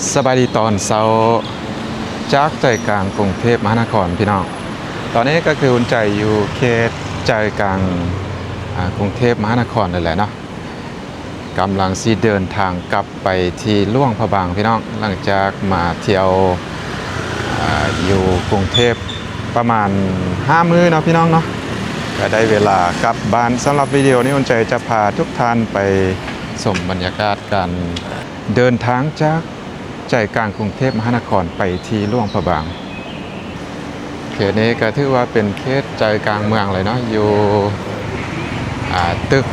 ສະບາຍດີຕອນເຊົ້າ ຈາກໃຈກາງກຸງເທບມະຫານະຄອນພີ່ນ້ອງ. ຕອນນີ້ກໍຄືອຸ່ນໃຈຢູ່ເຂດໃຈກາງ ອາ ກຸງເທບມະຫານະຄອນນັ້ນແຫຼະເນາະ, ກຳລັງຊິເດີນທາງກັບໄປທີ່ຫຼວງພະບາງພີ່ນ້ອງ. ຫຼັງຈາກມາທ່ຽວ ອາ ຢູ່ກຸງເທບປະມານຫ້າມື້ເນາະພີ່ນ້ອງເນາະ, ກໍໄດ້ເວລາກັບບ້ານ. ສຳລັບວິດີໂອນີ້ ອຸ່ນໃຈຈະພາທຸກທ່ານໄປຊົມບັນຍາກາດການເດີນທາງຈາກ ໃຈກາງກຸງເທບມະຫານະຄອນໄປທີ່ຫຼວງພະບາງ. ເຂດນີ້ກໍຖືວ່າເປັນເຂດໃຈກາງເມືອງເລີຍເນາະ, ຢູ່ ອາ ຕຶກ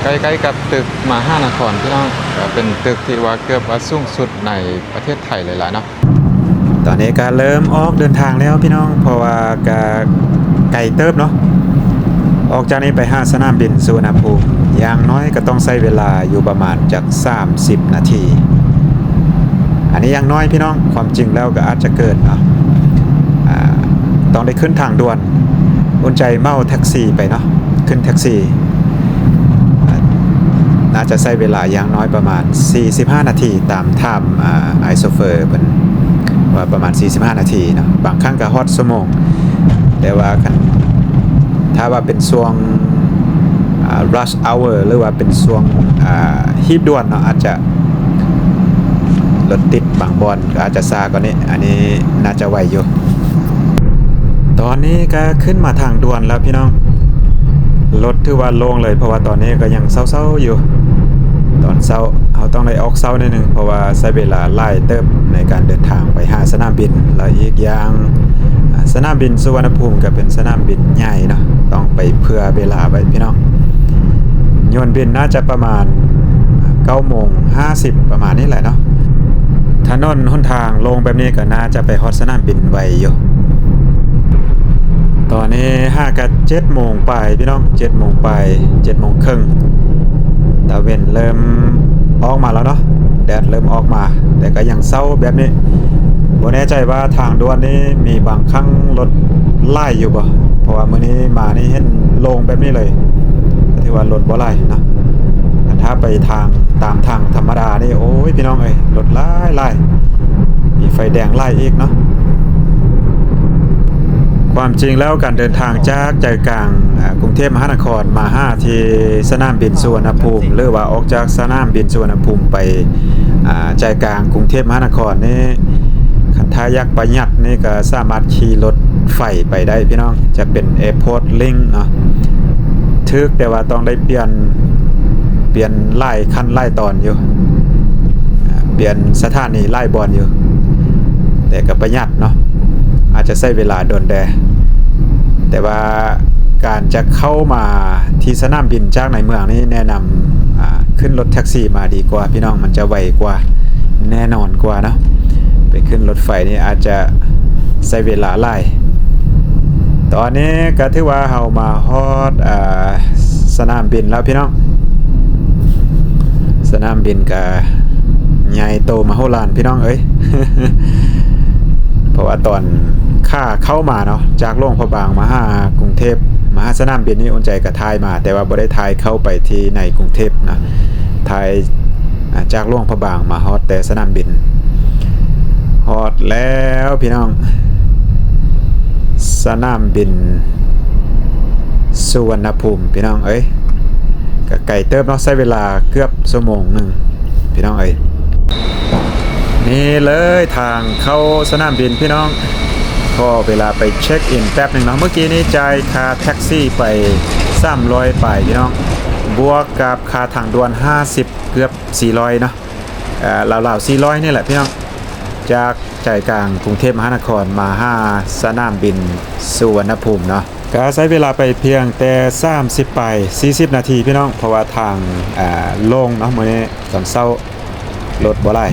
ໃກ້ໆກັບຕຶກມະຫານະຄອນພີ່ນ້ອງ, ກໍເປັນຕຶກທີ່ວ່າເກືອບວ່າສູງສຸດໃນປະເທດໄທເລີຍລະເນາະ. ຕອນນີ້ກໍເລີ່ມອອກເດີນທາງແລ້ວພີ່ນ້ອງ, ເພາະວ່າກໍໄກເຕີບເນາະ. ອອກຈາກນີ້ໄປຫາສະໜາມບິນສຸວັນນະພູມ ຢ່າງໜ້ອຍກໍຕ້ອງໃຊ້ເວລາຢູ່ປະມານຈັກສາມສິບນາທີ. ອັນນີ້ຢ່າງໜ້ອຍພີ່ນ້ອງ, ຄວາມຈິງແລ້ວກໍອາດຈະເກີນເນາະ. ອາ ຕ້ອງໄດ້ຂຶ້ນທາງດ່ວນ, ອຸ່ນໃຈເໝົາແທັກຊີໄປເນາະ, ຂຶ້ນແທັກຊີ ອາ ໜ້າຈະໃຊ້ເວລາຢ່າງໜ້ອຍປະມານສີ່ສິບຫ້ານາທີ, ຕາມຖາມ ອາ ອ້າຍໂຊເຟີເພິ່ນວ່າປະມານສີ່ສິບຫ້ານາທີເນາະ, ບາງຄັ້ງກໍຮອດຊົ່ວໂມງ. ແຕ່ວ່າຄັນ ຖ້າວ່າເປັນຊ່ວງ ອາ rush hour ຫຼືວ່າເປັນຊ່ວງ ອາ ຮີບດ່ວນເນາະ, ອາດຈະລົດຕິດບາງບ່ອນ ອາດຈະຊ້າກວ່ານີ້. ອັນນີ້ໜ້າຈະໄວຢູ່. ຕອນນີ້ກໍຂຶ້ນມາທາງດ່ວນແລ້ວພີ່ນ້ອງ, ລົດຖືວ່າໂລ່ງເລີຍ ເພາະວ່າຕອນນີ້ກໍຍັງເຊົ້າໆຢູ່. ຕອນເຊົ້າເຮົາຕ້ອງໄດ້ອອກເຊົ້າໜ້ອຍໜຶ່ງ ເພາະວ່າໃຊ້ເວລາຫຼາຍເຕີບໃນການເດີນທາງໄປຫາສະໜາມບິນ, ແລະ ອີກຢ່າງ ອາ ສະໜາມບິນສຸວັນນະພູມກໍເປັນສະໜາມບິນໃຫຍ່ເນາະ, ຕ້ອງໄປເຜື່ອເວລາໄວ້ພີ່ນ້ອງ. ໂຍນບິນໜ້າຈະປະມານເກົ້າໂມງຫ້າສິບປະມານນີ້ແຫຼະເນາະ. ຖະໜົນຫົນທາງໂລ່ງແບບນີ້ກໍໜ້າຈະໄປຮອດສະໜາມບິນໄວຢູ່. ຕອນນີ້ຫາກະເຈັດໂມງປາຍພີ່ນ້ອງ, ເຈັດໂມງປາຍ ເຈັດໂມງເຄິ່ງ, ຕາເວັນເລີ່ມອອກມາແລ້ວເນາະ, ແດດເລີ່ມອອກມາ, ແຕ່ກໍຍັງເຊົ້າແບບນີ້. ບໍ່ແນ່ໃຈວ່າທາງດ່ວນນີ້ມີບາງຄັ້ງລົດຫຼາຍຢູ່ບໍ່, ເພາະວ່າມື້ນີ້ມານີ້ເຫັນໂລ່ງແບບນີ້ເລີຍ, ຖືວ່າລົດບໍ່ຫຼາຍເນາະ. ຄັນຖ້າໄປທາງ ຕາມທາງທຳມະດານີ້ ໂອ້ຍ ພີ່ນ້ອງເອີຍ ລົດຫຼາຍໆ, ມີໄຟແດງຫຼາຍອີກເນາະ. ຄວາມຈິງແລ້ວການເດີນທາງຈາກໃຈກາງ ອາ ກຸງເທບມະຫານະຄອນມາຫາທີ່ສະໜາມບິນສຸວັນນະພູມ ຫຼືວ່າອອກຈາກສະໜາມບິນສຸວັນນະພູມໄປ ອາ ໃຈກາງກຸງເທບມະຫານະຄອນນີ້ ຄັນຖ້າຢາກປະຢັດນີ້ກໍສາມາດຂີ່ລົດໄຟໄປໄດ້ພີ່ນ້ອງ, ຈະເປັນ Airport Link ເນາະ. ຖືກ ແຕ່ວ່າຕ້ອງໄດ້ປ່ຽນ ປ່ຽນຫຼາຍຂັ້ນຫຼາຍຕອນຢູ່, ປ່ຽນສະຖານີຫຼາຍບ່ອນຢູ່, ແຕ່ກໍປະຢັດເນາະ, ອາດຈະໃຊ້ເວລາດົນແດ່. ແຕ່ວ່າການຈະເຂົ້າມາທີ່ສະໜາມບິນຈາກໃນເມືອງນີ້ ແນະນຳ ອາ ຂຶ້ນລົດແທັກຊີມາດີກວ່າພີ່ນ້ອງ, ມັນຈະໄວກວ່າ ແນ່ນອນກວ່າເນາະ. ໄປຂຶ້ນລົດໄຟນີ້ອາດຈະໃຊ້ເວລາຫຼາຍ. ຕອນນີ້ກໍຖືວ່າເຮົາມາຮອດ ອາ ສະໜາມບິນແລ້ວພີ່ນ້ອງ. ສະໜາມບິນກໍໃຫຍ່ໂຕມະໂຫລານພີ່ນ້ອງເອີຍ, ເພາະວ່າຕອນຂາເຂົ້າມາເນາະ ຈາກຫຼວງພະບາງມາຫາກຸງເທບ ມາຫາສະໜາມບິນນີ້ ອຸ່ນໃຈກໍຖ່າຍມາ, ແຕ່ວ່າບໍ່ໄດ້ຖ່າຍເຂົ້າໄປທີ່ໃນກຸງເທບນະ, ຖ່າຍ ອາ ຈາກຫຼວງພະບາງມາຮອດແຕ່ສະໜາມບິນ. ຮອດແລ້ວພີ່ນ້ອງ, ສະໜາມບິນສຸວັນນະພູມພີ່ນ້ອງເອີຍ. ກໍໄກເຕີບເນາະ, ໃຊ້ເວລາເກືອບຊົ່ວໂມງໜຶ່ງພີ່ນ້ອງເອີຍ. ນີ້ເລີຍທາງເຂົ້າສະໜາມບິນພີ່ນ້ອງ, ຂໍເວລາໄປເຊັກອິນແປັບໜຶ່ງເນາະ. ເມື່ອກີ້ນີ້ຈ່າຍຄ່າແທັກຊີໄປສາມຮ້ອຍປາຍພີ່ນ້ອງ, ບວກກັບຄ່າທາງດ່ວນຫ້າສິບ ເກືອບສີ່ຮ້ອຍເນາະ, ເອີ ລາວໆສີ່ຮ້ອຍນີ້ແຫຼະພີ່ນ້ອງ, ຈາກໃຈກາງກຸງເທບມະຫານະຄອນມາຫາສະໜາມບິນສຸວັນນະພູມເນາະ. ກໍໃຊ້ເວລາໄປພຽງແຕ່ສາມສິບປາຍ ສີ່ສິບນາທີພີ່ນ້ອງ, ເພາະວ່າທາງ ອາ ໂລ່ງເນາະ, ມື້ນີ້ຕອນເຊົ້າລົດບໍ່ຫຼາຍ.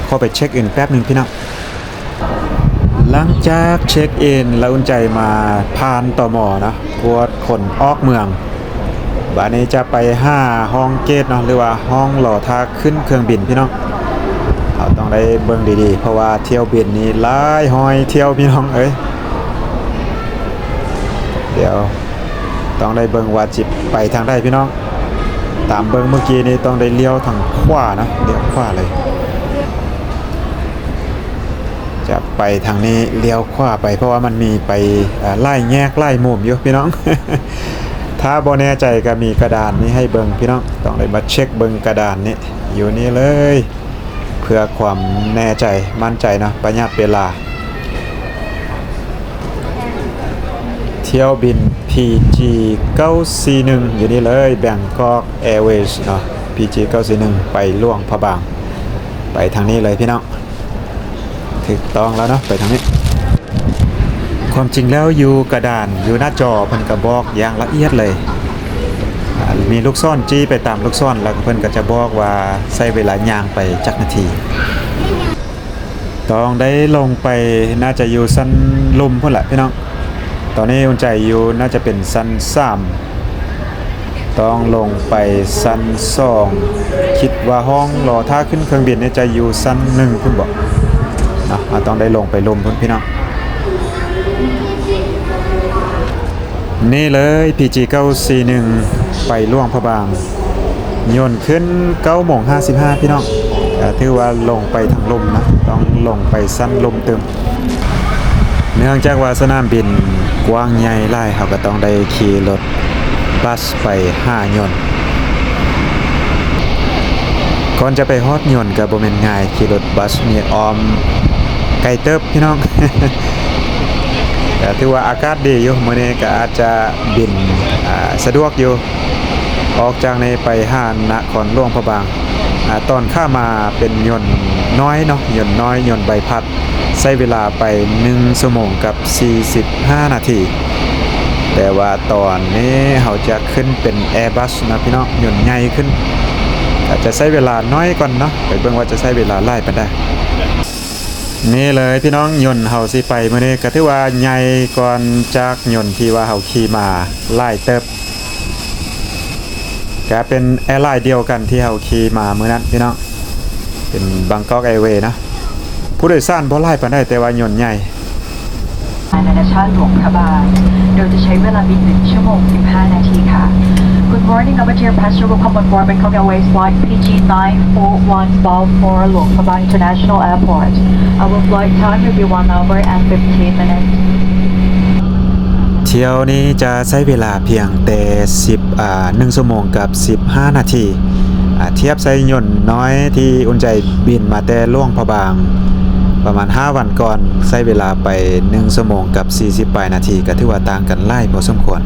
ຂໍໄປເຊັກອິນແປັບໜຶ່ງພີ່ນ້ອງ. ຫຼັງຈາກເຊັກອິນແລ້ວ ອຸ່ນໃຈມາຜ່ານ ຕມ ເນາະ, ກວດຄົນອອກເມືອງ. ບາດນີ້ຈະໄປຫາຫ້ອງເກດເນາະ ຫຼືວ່າຫ້ອງລໍຖ້າຂຶ້ນເຄື່ອງບິນພີ່ນ້ອງ. ເຮົາຕ້ອງໄດ້ເບິ່ງດີໆ ເພາະວ່າຖ້ຽວບິນນີ້ຫຼາຍຮ້ອຍຖ້ຽວພີ່ນ້ອງເອີຍ. ດຽວຕ້ອງໄດ້ເບິ່ງວ່າຊິໄປທາງໃດພີ່ນ້ອງ. ຕາມເບິ່ງເມື່ອກີ້ນີ້ຕ້ອງໄດ້ລ້ຽວທາງຂວາເນາະ, ລ້ຽວຂວາເລີຍ. ໄປທາງນີ້ ລ້ຽວຂວາໄປ ເພາະວ່າມັນມີໄປ ເອີ່ ຫຼາຍແຍກຫຼາຍມຸມຢູ່ພີ່ນ້ອງ. ຖ້າບໍ່ແນ່ໃຈກໍມີກະດານນີ້ໃຫ້ເບິ່ງພີ່ນ້ອງ, ຕ້ອງໄດ້ມາເຊັກເບິ່ງກະດານນີ້ ຢູ່ນີ້ເລີຍ ເພື່ອຄວາມແນ່ໃຈໝັ້ນໃຈເນາະ, ປະຢັດເວລາ. ຖ້ຽວບິນ ພີຈີ ເກົ້າສີ່ໜຶ່ງ ຢູ່ນີ້ເລີຍ Bangkok Airways ເນາະ, ພີຈີ ເກົ້າສີ່ໜຶ່ງ ໄປຫຼວງພະບາງ. ໄປທາງນີ້ເລີຍພີ່ນ້ອງ. ຖືກຕ້ອງແລ້ວເນາະ ໄປທາງນີ້. ຄວາມຈິງແລ້ວຢູ່ກະດານ ຢູ່ໜ້າຈໍເພິ່ນກະບອກຢ່າງລະອຽດເລີຍ. ອາ ມີລູກສອນຊີ້ໄປຕາມລູກສອນ ແລ້ວເພິ່ນກະຈະບອກວ່າໃຊ້ເວລາຍ່າງໄປຈັກນາທີ. ຕ້ອງໄດ້ລົງໄປ ໜ້າຈະຢູ່ຊັ້ນລຸ່ມພຸ້ນແຫຼະພີ່ນ້ອງ. ຕອນນີ້ອຸ່ນໃຈຢູ່ ໜ້າຈະເປັນຊັ້ນສາມ ຕ້ອງລົງໄປຊັ້ນສອງ. ຄິດວ່າຫ້ອງລໍຖ້າຂຶ້ນເຄື່ອງບິນນີ້ຈະຢູ່ຊັ້ນໜຶ່ງພຸ້ນບໍ? ເນາະ ເຮົາຕ້ອງໄດ້ລົງໄປລຸ່ມພຸ້ນພີ່ນ້ອງ. ນີ້ເລີຍ ພີຈີ ເກົ້າສີ່ໜຶ່ງ ໄປຫຼວງພະບາງ. ຍົນຂຶ້ນເກົ້າໂມງຫ້າສິບຫ້າ ພີ່ນ້ອງ. ກະຖືວ່າລົງໄປທາງລຸ່ມເນາະ, ຕ້ອງລົງໄປຊັ້ນລຸ່ມຕື່ມ. ເນື່ອງຈາກວ່າສະໜາມບິນກວ້າງໃຫຍ່ຫຼາຍ, ເຮົາກະຕ້ອງໄດ້ຂີ່ລົດບັສໄປຫາຍົນ. ກ່ອນຈະໄປຮອດຍົນກະບໍ່ແມ່ນງ່າຍ, ຂີ່ລົດບັສນີ້ອ້ອມໄກເຕີບພີ່ນ້ອງ. ກະຖືວ່າອາກາດດີຢູ່, ມື້ນີ້ກະອາດຈະບິນ ອາ ສະດວກຢູ່. ອອກຈາກນີ້ໄປຫານະຄອນຫຼວງພະບາງ. ອາ ຕອນຂາມາເປັນຍົນນ້ອຍເນາະ, ຍົນນ້ອຍ ຍົນໃບພັດ, ໃຊ້ເວລາໄປໜຶ່ງຊົ່ວໂມງກັບສີ່ສິບຫ້ານາທີ. ແຕ່ວ່າຕອນນີ້ເຮົາຈະຂຶ້ນເປັນແອບັສນະພີ່ນ້ອງ, ຍົນໃຫຍ່ຂຶ້ນ. ກະຈະໃຊ້ເວລາໜ້ອຍກ່ອນເນາະ, ໄປເບິ່ງວ່າຈະໃຊ້ເວລາຫຼາຍປານໃດ. ນີ້ເລີຍພີ່ນ້ອງ, ຍົນເຮົາຊິໄປມື້ນີ້ກະຖືວ່າໃຫຍ່ກ່ອນຈາກຍົນທີ່ວ່າເຮົາຂີ່ມາຫຼາຍເຕີບ. ກະເປັນແອລາຍດຽວກັນທີ່ເຮົາຂີ່ມາມື້ນັ້ນພີ່ນ້ອງ, ເປັນ Bangkok Airways ເນາະ. ຜູ້ໂດຍສານບໍ່ຫຼາຍປານໃດ ແຕ່ວ່າຍົນໃຫຍ່. ນານາຊາດຫຼວງພະບາງ ໂດຍຈະໃຊ້ເວລາບິນໜຶ່ງຊົ່ວໂມງສິບຫ້ານາທີຄ່ະ. Good morning, our dear passenger. Welcome on board Bangkok Airways flight P G nine four one bound for Luang Prabang International Airport. Our flight time will be one hour and fifteen minutes. ຖ້ຽວນີ້ຈະໃຊ້ເວລາພຽງແຕ່ສິບ ອາ ໜຶ່ງຊົ່ວໂມງກັບສິບຫ້ານາທີ. ອາ ທຽບໃສ່ຍົນນ້ອຍທີ່ອຸ່ນໃຈບິນມາແຕ່ຫຼວງພະບາງປະມານຫ້າວັນກ່ອນ, ໃຊ້ເວລາໄປໜຶ່ງຊົ່ວໂມງກັບສີ່ສິບປາຍນາທີ, ກະຖືວ່າຕ່າງກັນຫຼາຍພໍສົມຄວນ.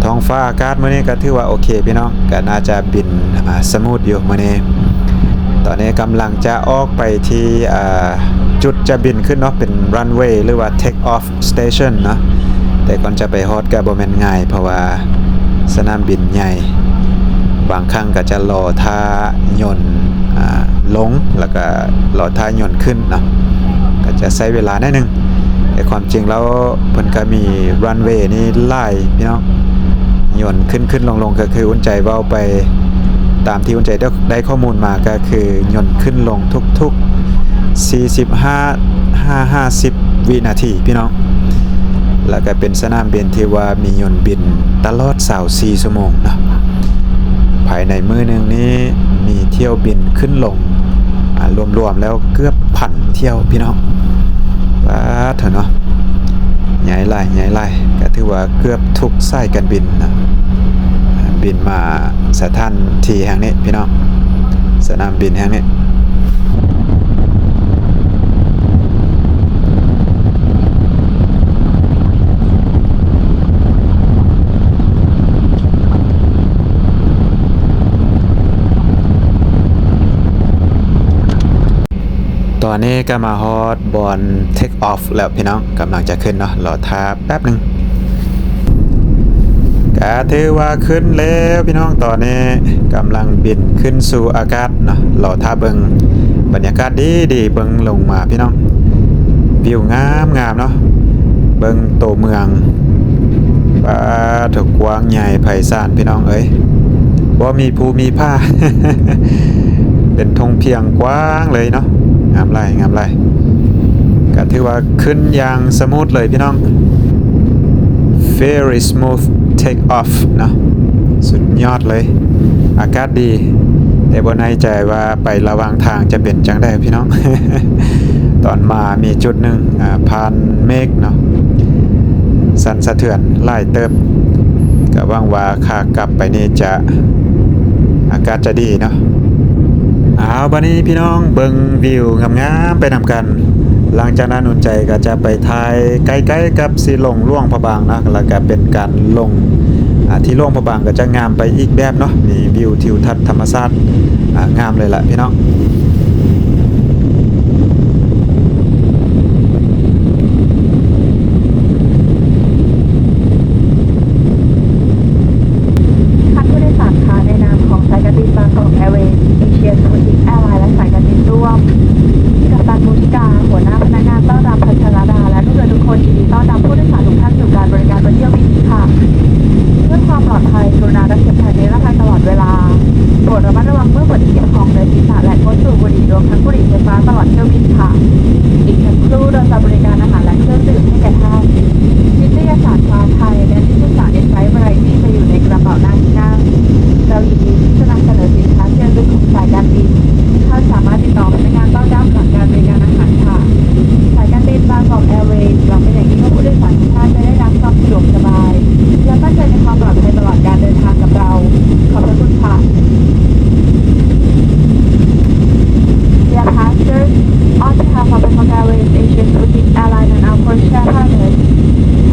ທ້ອງຟ້າອາກາດມື້ນີ້ກະຖືວ່າໂອເຄພີ່ນ້ອງ, ກະໜ້າຈະບິນ ອາ ສະມູດຢູ່ມື້ນີ້. ຕອນນີ້ກຳລັງຈະອອກໄປທີ່ ອາ ຈຸດຈະບິນຂຶ້ນເນາະ, ເປັນ runway ຫຼືວ່າ take off station ເນາະ. ແຕ່ກ່ອນຈະໄປຮອດກະບໍ່ແມ່ນງ່າຍ ເພາະວ່າສະໜາມບິນໃຫຍ່, ບາງຄັ້ງກະຈະລໍຖ້າຍົນ ອາ ລົງ ແລ້ວກະລໍຖ້າຍົນຂຶ້ນເນາະ, ກະຈະໃຊ້ເວລາໜ້ອຍໜຶ່ງ. ແຕ່ຄວາມຈິງແລ້ວເພິ່ນກະມີ runway ນີ້ຫຼາຍພີ່ນ້ອງ, ຍົນຂຶ້ນຂຶ້ນລົງລົງ. ກະຄືອຸ່ນໃຈເວົ້າໄປ ຕາມທີ່ອຸ່ນໃຈໄດ້ ໄດ້ຂໍ້ມູນມາ ກະຄືຍົນຂຶ້ນລົງທຸກໆ ສີ່ສິບຫ້າ ຫາ ຫ້າສິບວິນາທີພີ່ນ້ອງ. ແລ້ວກະເປັນສະໜາມບິນທີ່ວ່າມີຍົນບິນຕະຫຼອດຊາວສີ່ຊົ່ວໂມງເນາະ. ພາຍໃນມື້ໜຶ່ງນີ້ມີຖ້ຽວບິນຂຶ້ນລົງ ອາ ລວມໆແລ້ວເກືອບພັນຖ້ຽວພີ່ນ້ອງ. ປາດໂທ້ເນາະ, ໃຫຍ່ຫຼາຍ ໃຫຍ່ຫຼາຍ, ກະຖືວ່າເກືອບທຸກສາຍການບິນນະ ບິນມາສະຖານທີ່ແຫ່ງນີ້ພີ່ນ້ອງ, ສະໜາມບິນແຫ່ງນີ້. ຕອນນີ້ກະມາຮອດບ່ອນ take off ແລ້ວພີ່ນ້ອງ, ກຳລັງຈະຂຶ້ນເນາະ, ລໍຖ້າແປັບໜຶ່ງ. ກະຖືວ່າຂຶ້ນແລ້ວພີ່ນ້ອງ, ຕອນນີ້ກຳລັງບິນຂຶ້ນສູ່ອາກາດເນາະ. ລໍຖ້າເບິ່ງບັນຍາກາດດີໆ ເບິ່ງລົງມາພີ່ນ້ອງ, ວິວງາມໆເນາະ. ເບິ່ງໂຕເມືອງ ປາດໂທ້ ກວ້າງໃຫຍ່ໄພສານພີ່ນ້ອງເອີຍ, ບໍ່ມີພູມີຜາ ເປັນທົ່ງພຽງກວ້າງເລີຍເນາະ. ງາມຫຼາຍ ງາມຫຼາຍ. ກະຖືວ່າຂຶ້ນຢ່າງສະມູດເລີຍພີ່ນ້ອງ, very smooth take off ເນາະ, ສຸດຍອດເລີຍ. ອາກາດດີ, ແ ແຕ່ບໍ່ແນ່ໃຈວ່າໄປລະຫວ່າງທາງຈະເປັນຈັ່ງໃດພີ່ນ້ອງ. ຕອນມາມີຈຸດໜຶ່ງ ອາ ຜ່ານເມກເນາະ ສັ່ນສະເທືອນຫຼາຍເຕີບ. ກະຫວັງວ່າຂາກັບໄປນີ້ຈະ ອາກາດຈະດີເນາະ. ເອົາ ບາດນີ້ພີ່ນ້ອງເບິ່ງວິວງາມໆໄປນຳກັນ. ຫຼັງຈາກນັ້ນອຸ່ນໃຈກໍຈະໄປຖ່າຍໃກ້ໆກັບຊິລົງຫຼວງພະບາງເນາະ ແລ້ວກໍເປັນການລົງ ອາ ທີ່ຫຼວງພະບາງກໍຈະງາມໄປອີກແບບເນາະ ມີວິວທິວທັດທຳມະຊາດ ອາ ງາມເລີຍລະພີ່ນ້ອງ. ທ່ານຜູ້ໂດຍສານຄະ ໃນນາມຂອງສາຍການບິນບາງກອກແອເວຍ ເອເຊຍ ສະເປຊິດ ແອລາຍ ແລະ ສາຍການບິນຮ່ວມ ກັບຕັນ ບູທິກາ ຫົວໜ້າພະນັກງານຕ້ອນຮັບພັນທະລະດາ ແລະ ລູກເຮືອທຸກຄົນ ຍິນດີຕ້ອນຮັບຜູ້ໂດຍສານທຸກທ່ານສູ່ການບໍລິການບົນຖ້ຽວບິນ ຄ່ະ. ເພື່ອຄວາມປອດໄພ ກະລຸນາລັດເຂັມຂັດນິລະໄພຕະຫຼອດເວລາ. ໂປດລະມັດລະວັງເມື່ອເປີດທີ່ກ່ຽວຂ້ອງໂດຍສີດສະ ແລະ ງົດສູບບຸຫຼີ່ ລວມທັງບຸຫຼີ່ໄຟຟ້າຕະຫຼອດຖ້ຽວບິນຄ່ະ. ອີກທັງຄູ້ໂດຍຈະບໍລິການອາຫານ ແລະ ເຄື່ອງດື່ມໃຫ້ແກ່ທ່ານ. ນິດຕະຍະສານຊາວໄທ ແລະ ນິດຕະຍະສານ Flight Variety ຈະຢູ່ໃນກະເປົາໜ້າທີ່ນັ່ງ. ເຈົ້າຍິນດີທີ່ສະໜັບສະໜູນສິນຄ້າເຄື່ອງດື່ມຂອງສາຍການບິນ. ທ່ານສາມາດຕິດຕໍ່ພະນັກງານຕ້ອນຮັບຫຼັງການບໍລິການອາຫານຄ່ະ. ສາຍການບິນບາງກອກແອເວຍ ຫວັງເປັນຢ່າງຍິ່ງວ່າຜູ້ໂດຍສານທຸກທ່ານຈະໄດ້ຮັບຄວາມສະດວກສະບາຍ ແລະ ໝັ້ນໃຈໃນຄວາມປອດໄພຕະຫຼອດການເດີນທາງກັບເຮົາ. ຂອບພະຄຸນຄ່ະ. Dear passengers, on behalf of Bangkok Airways, Asia's boutique airline and our codeshare partners,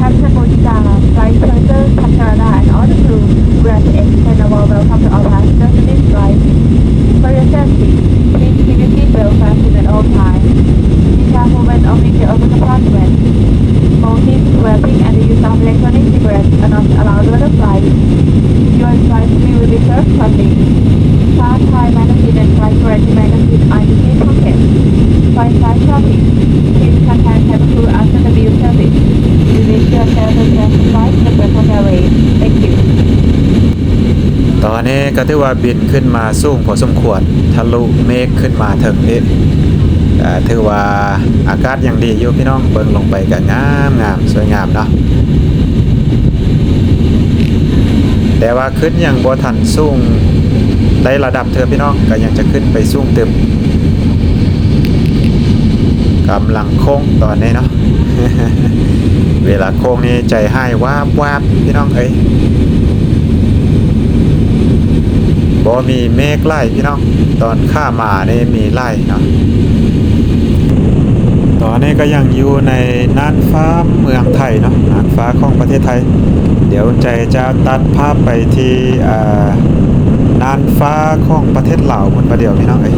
Captain Bodhika, flight purser, Pattaya and all the crew, we would like to extend a warm welcome to all passengers on this flight. For your safety, please keep your seat belt fastened at all times. Be careful when opening the upper compartment. Smoking, vaping, and the use of electronic cigarettes are not allowed on the flight. If you are advised to be with yourself, Fast Time magazine and Flight Variety magazine are in the seat pocket. For inside shopping, please contact cabin crew after the meal service. We wish you a pleasant flight with Bangkok Airways. Thank you. ຕອນນີ້ກໍຖືວ່າບິນຂຶ້ນມາສູງພໍສົມຄວນ ທະລຸເມກຂຶ້ນມາເຖິງນີ້ ກໍຖືວ່າອາກາດຍັງດີຢູ່ພີ່ນ້ອງ ເບິ່ງລົງໄປກໍງາມໆ ສວຍງາມເນາະ. ແຕ່ວ່າຂຶ້ນຍັງບໍ່ທັນສູງໄດ້ລະດັບເທື່ອພີ່ນ້ອງ ກໍຍັງຈະຂຶ້ນໄປສູງຕື່ມ. ກຳລັງໂຄ້ງຕອນນີ້ເນາະ ເວລາໂຄ້ງນີ້ໃຈຫາຍວາບໆ ພີ່ນ້ອງເອີຍ. ບໍ່ມີເມກຫຼາຍພີ່ນ້ອງ ຕອນຂາມານີ້ມີຫຼາຍເນາະ. ຕອນນີ້ກໍຍັງຢູ່ໃນນ່ານຟ້າເມືອງໄທເນາະ ນ່ານຟ້າຂອງປະເທດໄທ. ດຽວໃຈຈະຕັດພາບໄປທີ່ ອ່າ ນ່ານຟ້າຂອງປະເທດລາວພຸ້ນບາດດຽວພີ່ນ້ອງເອີຍ.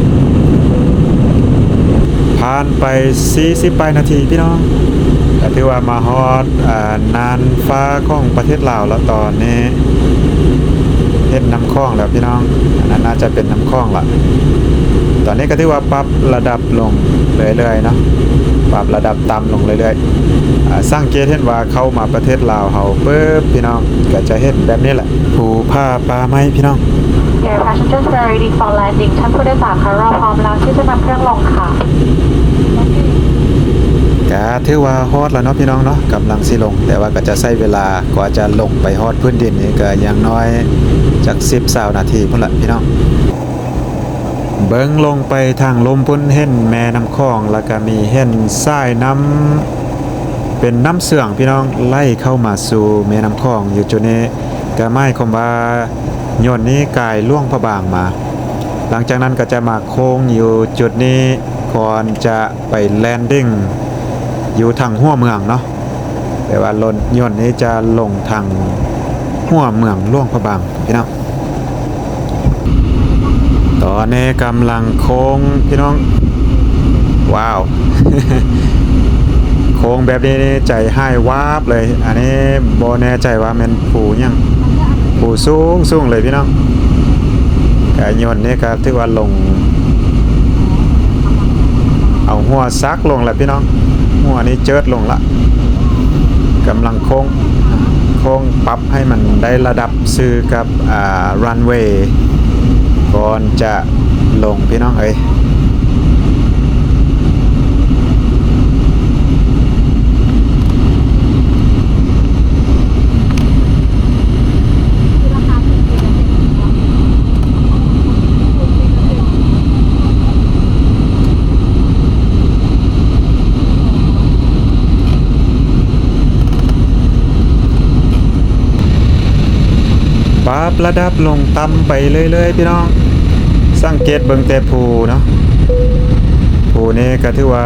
ຜ່ານໄປສີ່ສິບປາຍນາທີພີ່ນ້ອງ ກໍຖືວ່າມາຮອດ ອ່າ ນ່ານຟ້າຂອງປະເທດລາວລະ. ຕອນນີ້ເຫັນນ້ຳຂອງແລ້ວພີ່ນ້ອງ ອັນນັ້ນໜ້າຈະເປັນນ້ຳຂອງລະ. ຕອນນີ້ກໍຖືວ່າປັບລະດັບລົງເລື້ອຍໆເນາະ ປັບລະດັບຕ່ຳລົງເລື້ອຍໆ. ອາ ສັງເກດເຫັນວ່າເຂົ້າມາປະເທດລາວເຮົາປຶບ ພີ່ນ້ອງ ກໍຈະເຫັນແບບນີ້ແຫຼະ ພູຜາປ່າໄມ້ພີ່ນ້ອງ. Dear passengers, we are ready for landing. ທ່ານຜູ້ໂດຍສານຄະ ເຮົາພ້ອມແລ້ວທີ່ຈະນຳເຄື່ອງລົງຄ່ະ. ກະຖືວ່າຮອດແລ້ວເນາະພີ່ນ້ອງເນາະ ກຳລັງຊິລົງ ແຕ່ວ່າກໍຈະໃຊ້ເວລາກວ່າຈະລົງໄປຮອດພື້ນດິນນີ້ ກໍຢ່າງໜ້ອຍຈັກສິບ ຊາວນາທີພຸ້ນລະພີ່ນ້ອງ. ເບິ່ງລົງໄປທາງລຸ່ມພຸ້ນ ເຫັນແມ່ນ້ຳຂອງ ແລ້ວກໍມີເຫັນສາຍນ້ຳ ເປັນນ້ຳເຊື່ອງພີ່ນ້ອງ ໄຫຼເຂົ້າມາສູ່ແມ່ນ້ຳຂອງຢູ່ຈຸດນີ້ ກໍໝາຍຄວາມວ່າຍົນນີ້ກາຍຫຼວງພະບາງມາ. ຫຼັງຈາກນັ້ນກໍຈະມາໂຄ້ງຢູ່ຈຸດນີ້ ກ່ອນຈະໄປແລນດິ້ງຢູ່ທາງຫົວເມືອງເນາະ. ແຕ່ວ່າລົດຍົນນີ້ຈະລົງທາງຫົວເມືອງຫຼວງພະບາງພີ່ນ້ອງ. ຕອນນີ້ກຳລັງໂຄ້ງພີ່ນ້ອງ. ວ້າວ ໂຄ້ງແບບນີ້ໃຈຫາຍວາບເລີຍ. ອັນນີ້ບໍ່ແນ່ໃຈວ່າແມ່ນພູຫຍັງ ພູສູງໆເລີຍພີ່ນ້ອງ. ກະຍົນນີ້ກໍຖືວ່າລົງ ເອົາຫົວສັກລົງແລ້ວພີ່ນ້ອງ ຫົວນີ້ເຈີດລົງລະ. ກຳລັງໂຄ້ງ ໂຄ້ງປັບໃຫ້ມັນໄດ້ລະດັບຊື່ກັບ ອ່າ ຣັນເວ ກ່ອນຈະລົງພີ່ນ້ອງເອີຍ. ປັບລະດັບລົງຕ່ຳໄປເລື້ອຍໆ ພີ່ນ້ອງ. ສັງເກດເບິ່ງແຕ່ພູເນາະ, ພູນີ້ກໍຖືວ່າ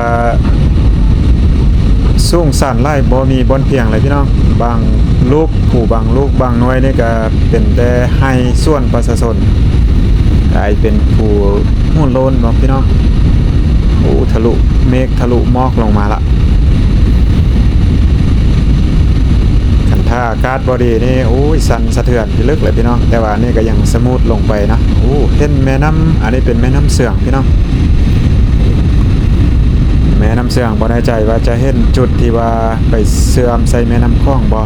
ສູງຊັນຫຼາຍ, ບໍ່ມີບ່ອນພຽງເລີຍ ພີ່ນ້ອງ. ບາງລູກ, ພູບາງລູກບາງໜ່ວຍນີ້ກໍເປັນແຕ່ໄຮ່ສວນປະຊາຊົນ, ກາຍເປັນພູໂຫນໂລນເນາະ ພີ່ນ້ອງ. ໂອ້ ທະລຸເມກ ທະລຸໝອກລົງມາລະ. ຄັນຖ້າອາກາດບໍ່ດີນີ້ ໂອ້ຍ ສັ່ນສະເທືອນພິລຶກເລີຍ ພີ່ນ້ອງ. ແຕ່ວ່າອັນນີ້ກໍຍັງສະມູດລົງໄປເນາະ. ໂອ້ ເຫັນແມ່ນ້ຳ, ອັນນີ້ເປັນແມ່ນ້ຳເຊືອງ ພີ່ນ້ອງ, ແມ່ນ້ຳເຊືອງ. ບໍ່ແນ່ໃຈວ່າຈະເຫັນຈຸດທີ່ວ່າໄປເຊື່ອມໃສ່ແມ່ນ້ຳຂອງບໍ່,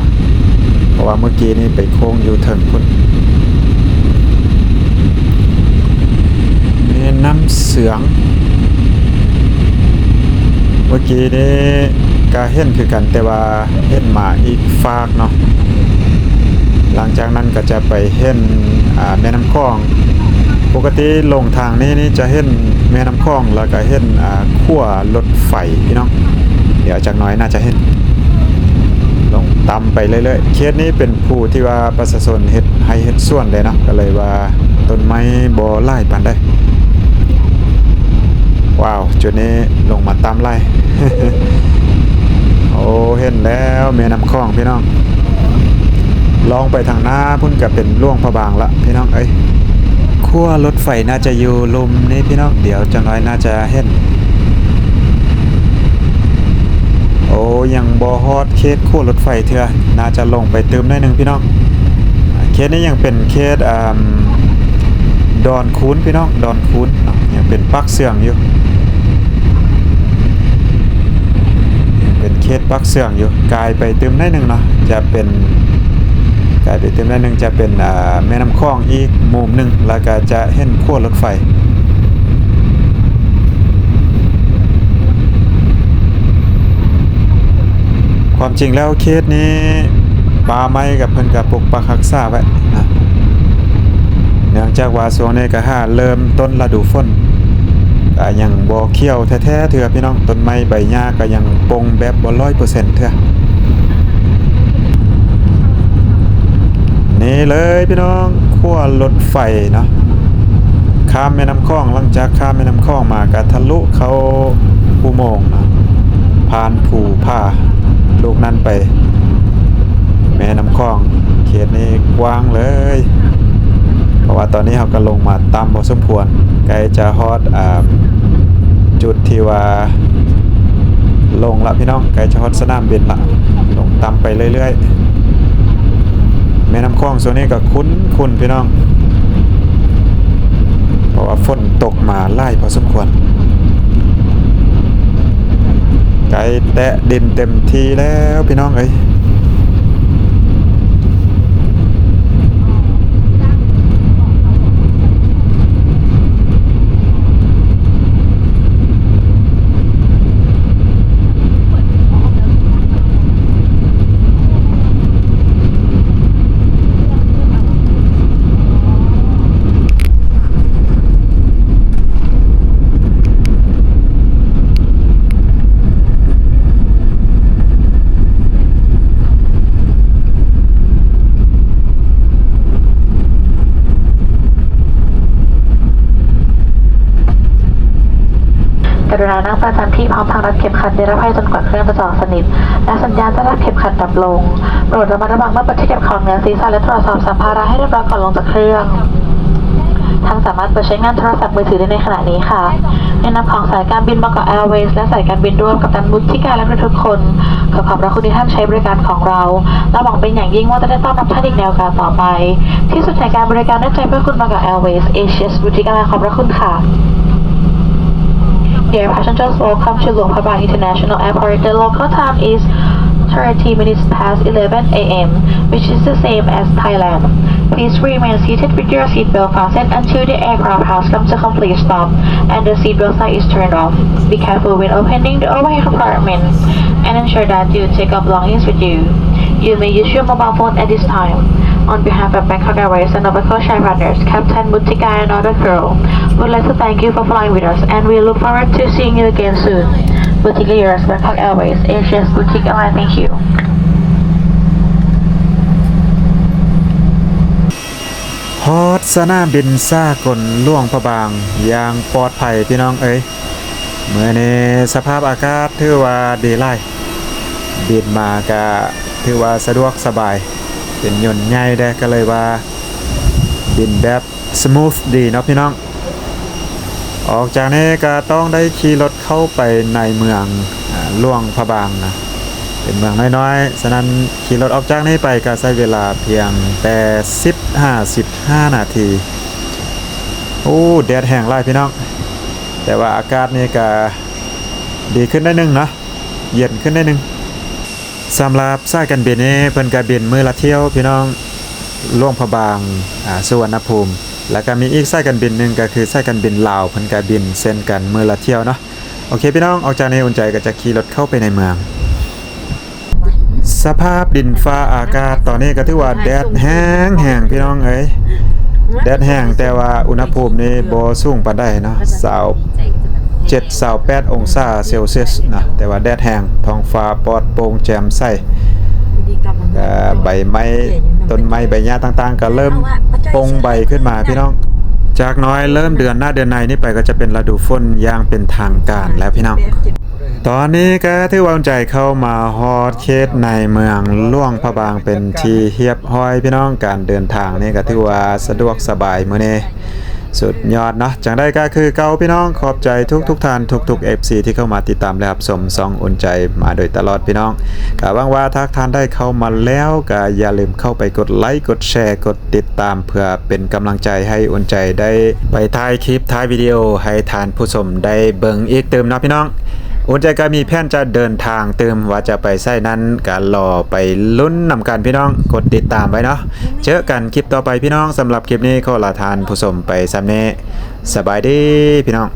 ເພາະວ່າເມື່ອກີ້ນີ້ໄປໂຄ້ງຢູ່ເທິງພຸ້ນ. ແມ່ນ້ຳເຊືອງ ເມື່ອກີ້ນີ້ກໍເຫັນຄືກັນ, ແຕ່ວ່າເຫັນມາອີກຟາກເນາະ. ຫຼັງຈາກນັ້ນກໍຈະໄປເຫັນ ອ່າ ແມ່ນ້ຳຂອງ. ປົກກະຕິລົງທາງນີ້ນີ້ຈະເຫັນແມ່ນ້ຳຂອງ ແລ້ວກໍເຫັນ ອ່າ ຂົວລົດໄຟ ພີ່ນ້ອງ. ດຽວຈັກໜ້ອຍໜ້າຈະເຫັນ ລົງຕ່ຳໄປເລື້ອຍໆ. ເຂດນີ້ເປັນພູທີ່ວ່າປະຊາຊົນເຮັດໄຮ່ເຮັດສວນເດ້ເນາະ, ກໍເລີຍວ່າຕົ້ນໄມ້ບໍ່ຫຼາຍປານໃດ. ວ້າວ ຈຸດນີ້ລົງມາຕ່ຳຫຼາຍ. ໂອ້ ເຫັນແລ້ວແມ່ນ້ຳຂອງ ພີ່ນ້ອງ. ລອງໄປທາງໜ້າພຸ້ນກໍເປັນຫຼວງພະບາງລະ ພີ່ນ້ອງເອີຍ. ຂົວລົດໄຟໜ້າຈະຢູ່ລຸ່ມນີ້ ພີ່ນ້ອງ, ດຽວຈັກໜ້ອຍໜ້າຈະເຫັນ. ໂອ້ ຍັງບໍ່ຮອດເຂດຂົວລົດໄຟເທື່ອ, ໜ້າຈະລົງໄປຕື່ມໜ້ອຍໜຶ່ງ ພີ່ນ້ອງ. ເຂດນີ້ຍັງເປັນເຂດ ອ່າ ດອນຄູນ ພີ່ນ້ອງ, ດອນຄູນເນາະ, ຍັງເປັນປາກເຊືອງຢູ່, ຍັງເປັນເຂດປາກເຊືອງຢູ່. ກາຍໄປຕື່ມໜ້ອຍໜຶ່ງເນາະ, ຈະເປັນ ກາຍໄປຕື່ມໜ້ອຍໜຶ່ງຈະເປັນ ອ່າ ແມ່ນ້ຳຂອງອີກມຸມໜຶ່ງ, ແລ້ວກໍຈະເຫັນຂົວລົດໄຟ. ຄວາມຈິງແລ້ວເຂດນີ້ປ່າໄມ້ກັບເພິ່ນກໍປົກປັກຮັກສາໄວ້ນະ, ເນື່ອງຈາກວ່າຊ່ວງນີ້ກໍຫາເລີ່ມຕົ້ນລະດູຝົນ, ກໍຍັງບໍ່ຂຽວແທ້ໆເທື່ອ ພີ່ນ້ອງ. ຕົ້ນໄມ້ໃບຫຍ້າກໍຍັງປົ່ງແບບບໍ່ຮ້ອຍເປີເຊັນເທື່ອ. ນີ້ເລີຍພີ່ນ້ອງ, ຂົວລົດໄຟເນາະ, ຂ້າມແມ່ນ້ຳຂອງ. ຫຼັງຈາກຂ້າມແມ່ນ້ຳຂອງມາກໍທະລຸເຂົ້າອຸໂມງເນາະ, ຜ່ານພູຜາລູກນັ້ນໄປແມ່ນ້ຳຂອງ. ເຂດນີ້ກວ້າງເລີຍ, ເພາະວ່າຕອນນີ້ເຮົາກໍລົງມາຕ່ຳພໍສົມຄວນ, ໃກ້ຈະຮອດ ອ່າ ຈຸດທີ່ວ່າລົງລະ ພີ່ນ້ອງ, ໃກ້ຈະຮອດສະໜາມບິນລະ. ລົງຕ່ຳໄປເລື້ອຍໆ. ແມ່ນ້ຳຂອງຊ່ວງນີ້ກໍຂຸ້ນໆ ພີ່ນ້ອງ, ເພາະວ່າຝົນຕົກມາຫຼາຍພໍສົມຄວນ. ໃກ້ແຕະດິນເຕັມທີ່ແລ້ວ ພີ່ນ້ອງເອີຍ. กรุณานั่งประจำที่พร้อมทั้งรัดเข็มขัดนิรภัยจนกว่าเครื่องจะจอดสนิท และสัญญาณจะรัดเข็มขัดดับลง. โปรดระมัดระวังเมื่อปลดที่เก็บของเหนือศีรษะและตรวจสอบสัมภาระให้เรียบร้อยก่อนลงจากเครื่อง. ท่านสามารถเปิดใช้งานโทรศัพท์มือถือได้ในขณะนี้ค่ะ. ในนามของสายการบินบางกอกแอร์เวย์และสายการบินร่วมกัปตันมุทิกาและทุกๆคน ขอขอบพระคุณที่ท่านใช้บริการของเรา และหวังเป็นอย่างยิ่งว่าจะได้ต้อนรับท่านอีกในโอกาสต่อไป. ที่สุดแห่งการบริการด้วยใจเพื่อคุณบางกอกแอร์เวย์ Asia's Boutique Airline ขอบพระคุณค่ะ. Dear passengers, welcome to Luang Prabang International Airport. The local time is thirty minutes past eleven a m, which is the same as Thailand. Please remain seated with your seatbelt fastened until the aircraft has come to complete stop and the seatbelt sign is turned off. Be careful when opening the overhead compartment and ensure that you take your belongings with you. You may use your mobile phone at this time. On behalf of Bangkok Airways and our codeshare partners, Captain Mutika and all the crew would like to thank you for flying with us, and we look forward to seeing you again soon. Mutika yours, Bangkok Airways, Asia's Boutique Airline. Thank you. ຮອດສະໜາມບິນສາກົນຫຼວງພະບາງຢ່າງປອດໄພພີ່ນ້ອງເອີຍ. ມື້ນີ້ສະພາບອາກາດຖືວ່າດີຫຼາຍ, ບິນມາກະຖືວ່າສະດວກສະບາຍ, ເປັນຍົນໃຫຍ່ເດ້ ກະເລີຍວ່າບິນແບບສະມູດດີເນາະພີ່ນ້ອງ. ອອກຈາກນີ້ກະຕ້ອງໄດ້ຂີ່ລົດເຂົ້າໄປໃນເມືອງ ອາ ຫຼວງພະບາງນະ, ເປັນເມືອງນ້ອຍໆ, ສະນັ້ນຂີ່ລົດອອກຈາກນີ້ໄປກະໃຊ້ເວລາພຽງແຕ່ສິບຫາສິບຫ້ານາທີ. ໂອ້ ແດດແຮງຫຼາຍພີ່ນ້ອງ, ແຕ່ວ່າອາກາດນີ້ກະດີຂຶ້ນໜ້ອຍໜຶ່ງເນາະ, ເຢັນຂຶ້ນໜ້ອຍໜຶ່ງ. ສຳລັບສາຍການບິນນີ້ ເພິ່ນກະບິນມື້ລະຖ້ຽວພີ່ນ້ອງ, ຫຼວງພະບາງ ອາ ສຸວັນນະພູມ. ແລ້ວກະມີອີກສາຍການບິນໜຶ່ງ ກະຄືສາຍການບິນລາວ, ເພິ່ນກະບິນເຊັ່ນກັນມື້ລະຖ້ຽວເນາະ. ໂອເຄພີ່ນ້ອງ, ອອກຈາກນີ້ອຸ່ນໃຈກະຈະຂີ່ລົດເຂົ້າໄປໃນເມືອງ. ສະພາບດິນຟ້າອາກາດຕອນນີ້ກະຖືວ່າແດດແຮງໆພີ່ນ້ອງເອີຍ, ແດດແຮງ, ແຕ່ວ່າອຸນຫະພູມນີ້ບໍ່ສູງປານໃດເນາະ, ຊາວເຈັດ ຊາວແປດອົງສາເຊວຊຽສເນາະ, ແຕ່ວ່າແດດແຮງ, ທ້ອງຟ້າປອດໂປ່ງແຈ່ມໃສ. ກະໃບໄມ້ ຕົ້ນໄມ້ໃບຫຍ້າຕ່າງໆກະເລີ່ມປົ່ງໃບຂຶ້ນມາພີ່ນ້ອງ. ຈາກໜ້ອຍເລີ່ມເດືອນໜ້າເດືອນໃນນີ້ໄປກະຈະເປັນລະດູຝົນຢ່າງເປັນທາງການແລ້ວພີ່ນ້ອງ. ຕອນນີ້ກະຖືວ່າອຸ່ນໃຈເຂົ້າມາຮອດເຂດໃນເມືອງຫຼວງພະບາງເປັນທີ່ຮຽບຮ້ອຍພີ່ນ້ອງ, ການເດີນທາງນີ້ກະຖືວ່າສະດວກສະບາຍມື້ນີ້. ສຸດຍອດເນາະ, ຈັ່ງໃດກະຄືເກົ່າພີ່ນ້ອງ, ຂອບໃຈທຸກໆທ່ານ ທຸກໆເອັຟຊີທີ່ເຂົ້າມາຕິດຕາມ ແລະ ຮັບຊົມຊ່ອງອຸ່ນໃຈມາໂດຍຕະຫຼອດພີ່ນ້ອງ. ກະຫວັງວ່າຖ້າທ່ານໄດ້ເຂົ້າມາແລ້ວ ກະຢ່າລືມເຂົ້າໄປກົດໄລ ກົດແຊ ກົດຕິດຕາມ ເພື່ອເປັນກຳລັງໃຈໃຫ້ອຸ່ນໃຈໄດ້ໄປຖ່າຍຄລິບ ຖ່າຍວິດີໂອໃຫ້ທ່ານຜູ້ຊົມໄດ້ເບິ່ງອີກຕື່ມເນາະພີ່ນ້ອງ. ອຸ່ນໃຈກະມີແຜນຈະເດີນທາງຕື່ມ, ວ່າຈະໄປໃສນັ້ນກະລໍໄປລຸ້ນນຳກັນພີ່ນ້ອງ, ກົດຕິດຕາມໄວ້ເນາະ. ເຈີກັນຄລິບຕໍ່ໄປພີ່ນ້ອງ, ສຳລັບຄລິບນີ້ຂໍລາທ່ານຜູ້ຊົມໄປສ່ຳນີ້. ສະບາຍດີພີ່ນ້ອງ.